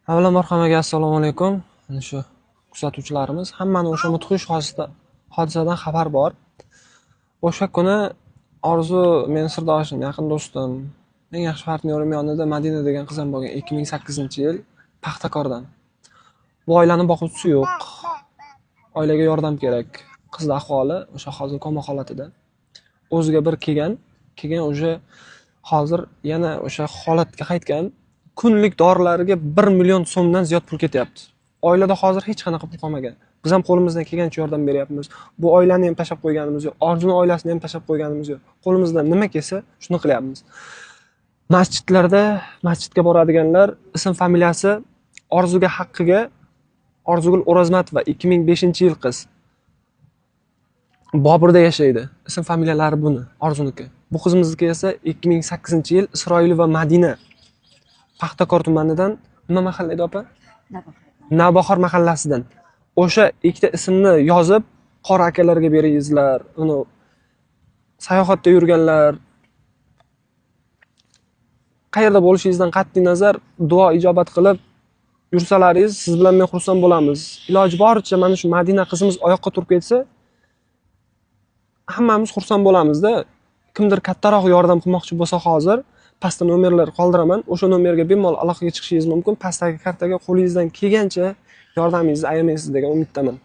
Avvalambor hammaga assalomu alaykum. Mana shu kuzatuvchilarimiz hammani o'sha mudhish hodisadan xabar bor. O'sha kuni Orzu meni sirdoshim, yaqin do'stim, eng yaxshi partnyorim yonida Madina degan qiz ham bo'lgan 2008-yil Paxtakordan. Bu oilani boquvchisi yo'q. Oilaga yordam kerak. Qizni ahvoli o'sha hozir koma holatida. O'ziga bir kelgan, keyin o'sha hozir yana o'sha holatga qaytgan. Kunlik dorilariga 1 million so'mdan ziyod pul ketyapti. Oilada hozir hech qanaqa pul qolmagan. Biz ham qo'limizdan kelgancha yordam beryapmiz. Bu oilani ham tashlab qo'yganimiz yo'q. Orzuni oilasini ham tashlab qo'yganimiz yo'q. Qo'limizdan nima kelsa, shuni qilyapmiz. Masjidlarda, masjidga boradiganlar ism familiyasi Orzuga haqqiga Orzugul O'rozmatova 2005-yil qiz. Boburda yashaydi. Ism familiyalari buni, Orzuniki. Bu qizimizniki esa 2008-yil Isroilova Madina. Paxtakor tumanidan nima mahalla edi opa? Navbahor mahallasidan. O'sha ikkita ismni yozib, qori akalarga beringizlar. Uni sayohatda yurganlar qayerda bo'lishingizdan qat'iy nazar duo ijobat qilib yursalaringiz, siz bilan men xursand bo'lamiz. Iloji boricha mana shu Madina qizimiz oyoqqa turib ketsa, hammamiz xursand bo'lamizda. Kimdir kattaroq yordam qilmoqchi bo'lsa hozir pastda nomerlar qoldiraman. O'sha nomerga bemalol aloqaga chiqishingiz mumkin. Pastdagi kartaga qo'lingizdan kelgancha yordamingizni ayamaysiz degan umiddaman.